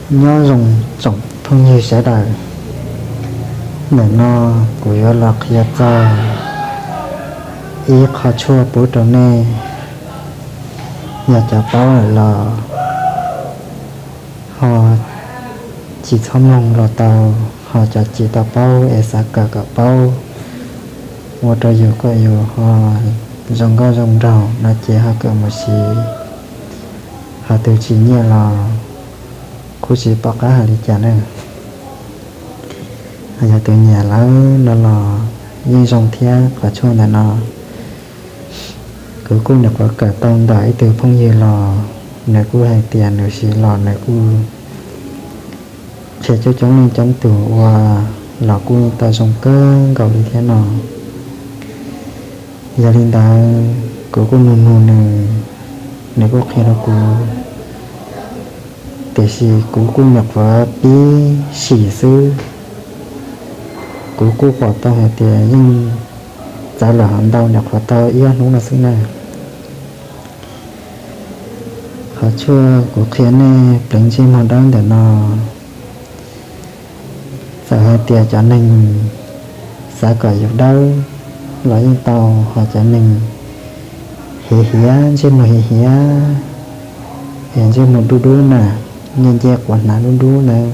Nyob zoo tsoom phooj ywg sawv daws, ntawm no kuv yuav los qhia txog ib qho tshuaj pub rau nej. Yog cov paub lawm los ho tsis txhob mloog los tau, ho cov tsis tau paub es xav kawm kom paub ua rau yus kom yus ho zoo nkauj zoo nraug no ces ho kawm mus siv. Ho tus tsis nyiam los kuj tsis pom qab hais li cas na. Ho yog tus nyiam lawm no los yeej zoo thiab. Qhov tshuaj ntawm no kuv kuj nyuam qhuav kawm tau ntawm ib tug phooj ywg los, nws kuj hais tias nws siv los nws kuj qhia coob coob leej coob tus ua los kuj tau zoo kawg nkaus li thiab no. Yog li ntawd kuv kuj nug nug nws, nws kuj qhia rau kuv, tiam sis kuv kuj nyuam qhuav pib sim xwb. Kuv kuj pom tau hais tias yeej txawv lawm hov ntau, nyuam qhuav tau ib ob hnub no xwb na. Qhov tshuaj kuv qhia nej pleev ntsej muag dawb ntawm no, txawm hais tias cov neeg xav kom yus dawb los yeej tau, ho cov neeg hiav hiav, ntsej muag hiav hiav, es ntsej muag dub dub na, nce nce quav hnav dub dub ntawd,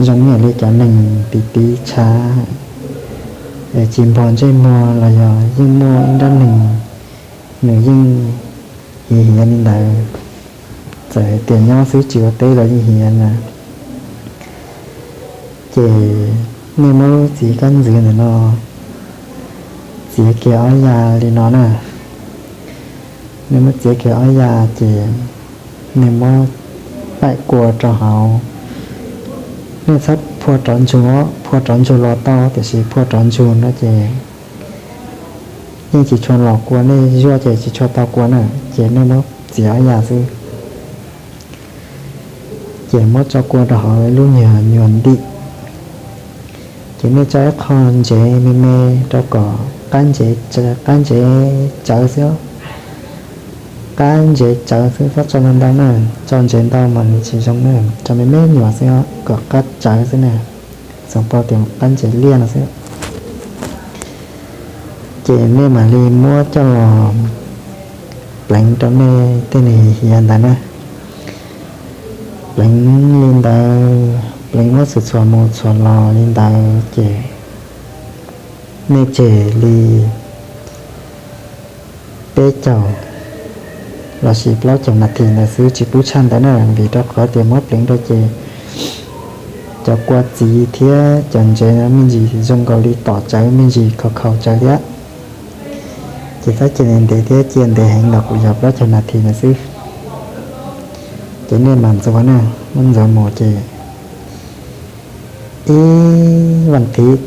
zoo ib yam li cov neeg tiv tiv tshav, es tsis npog ntsej muag los yog yeej muaj ib nrab neeg nws yeej hiav hiav li ntawd, txawm hais tias nyob xwb tsis ua teb los yeej hiav na. Ces nej muab lub txiv kab ntxwv ntawm no txiav kiag ob yav li no na. Nej muab txiav kiag ob yav ces nej muab paim kua rau hauv. Nej txhob phua rov ntsug, phua rov ntsug los tau tiam sis phua rov ntsug no ces yeej tsis tshua los kua, nej zuaj ces tsis tshua tau kua na. Ces nej muab txiav ob yav xwb, ces muab tso kua rau hauv lub nyuag nyuag ntim. Ces nej tso ib qho ntsev me me rau kom qab ntsev, qab ntsev tsawv xwb. Qab ntsev tsawv xwb, txhob tso ntau ntau na, tso ntsev ntau mas nws tsis zoo na, tso me me nyuam xwb kom qab tsawv xwb na, xav pau tias qab ntsev liaj no xwb. Ces nej mam li muab coj los pleev rau nej tej nws hiav hiav ntawd na. Pleev li ntawd, pleev muab txhuam txhuam mus txhuam los li ntawd ces nej tseg li peb caug lossis plaub caug nas this ntawd xwb, tsis pub tshaj ntawd na, vim rau qhov tias muab pleev rau ces cov kua txiv thiab cov ntsev no me ntsis zoo nkaus li tom tsawv, me ntsis khaus khaus tsawv thiab. Ces txhob cia ntev ntev thiab, cia ntev heev los kuj yog plaub caug nas this ntawd xwb. Ces nej mam ntxuav na, muab ntxuav mus ces ib vas thiv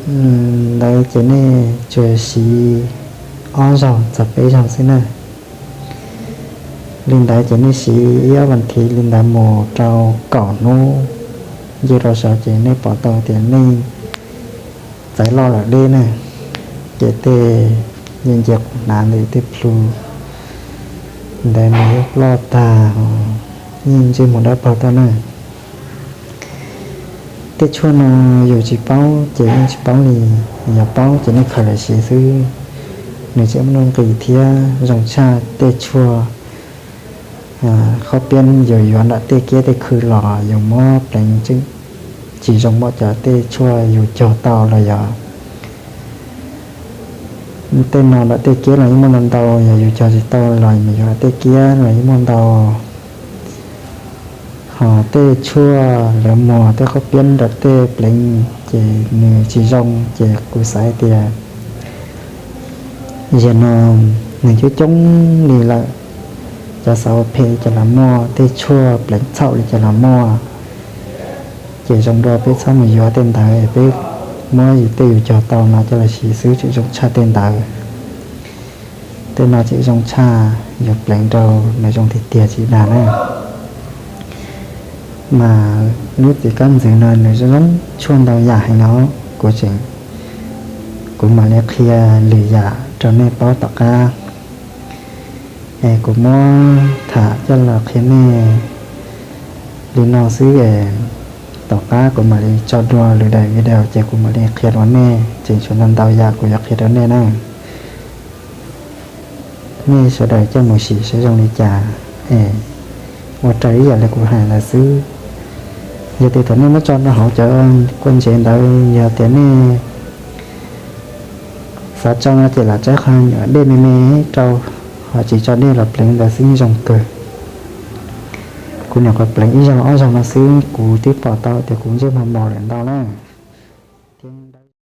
ntawd ces nej tsuas siv ob zaug txog peb zaug xwb na. Li ntawd ces nej siv ib ob vas thiv li ntawd mus rau kaum hnub, nce rau saud ces nej pom tau tias nej txawv loj lawm deb na. Ces tej nce nce quav hnav ntawd, tej plhu ntawd nws yeej ploj tag, yeej ntsej muag dawb paug tau na. Tej tshuaj no yus tsis paub ces yeej tsis paub li, yog paub ces nej khaws los siv xwb, nws tseem muaj nuj nqis thiab zoo tshaj tej tshuaj qhob piab yus yuav nram tej kiab tej khw los yus muab pleev tseem tsis zoo npaum cov tej tshuaj yus cog tau los yog tej no nram tej kiab los yeej muaj ntau ntau, yog yus cog tsis tau los yus yuav nram tej kiab los yeej muaj ntau. Ho tej tshuaj lawv muag tej qhob piab nram tej pleev ces nws tsis zoo, ces kuv xav hais tias zaum no nws coob coob li lawm, cov xav ua phem li cas los muaj, tej tshuaj pleev txhaum li cas los muaj, ces zoo dua peb txhob mus yuav tej ntawd, peb muab tej yus cog tau no coj los siv xwb tseem zoo tshaj tej ntawd. Tej no tseem zoo tshaj, yuav pleev rau nws zoo tiag tiag tsis dag na. Mas lub txiv kab ntxwv no nws zoo tshuaj ntau yam heev no, kuv tseem, kuv mam li qhia lwm yam rau nej paub tom qab. Es kuv muab tham coj los qhia nej Li no xwb es tom qab kuv mam li tso dua lwm daim video ces kuv mam li qhia rau nej, tseem tshuav ntau ntau yam kuv yuav qhia rau nej na. Nej sawv daws coj mus sim saib zoo li cas es ua raws ib yam li kuv hais ntawd xwb. Yog tias thaum nej muab tso rau hauv cov kua ntsev ntawd, yog tias nej xav tso no ces lam tsaib qhov nyuam dej me me rau, ho tsis tso dej los pleev ntawd xwb yeej zoo kawg. Kuv nyuam qhuav pleev ib zaug ob zaug no xwb kuv twb pom tau tias kuv ntsej muag mos lawm ntau na.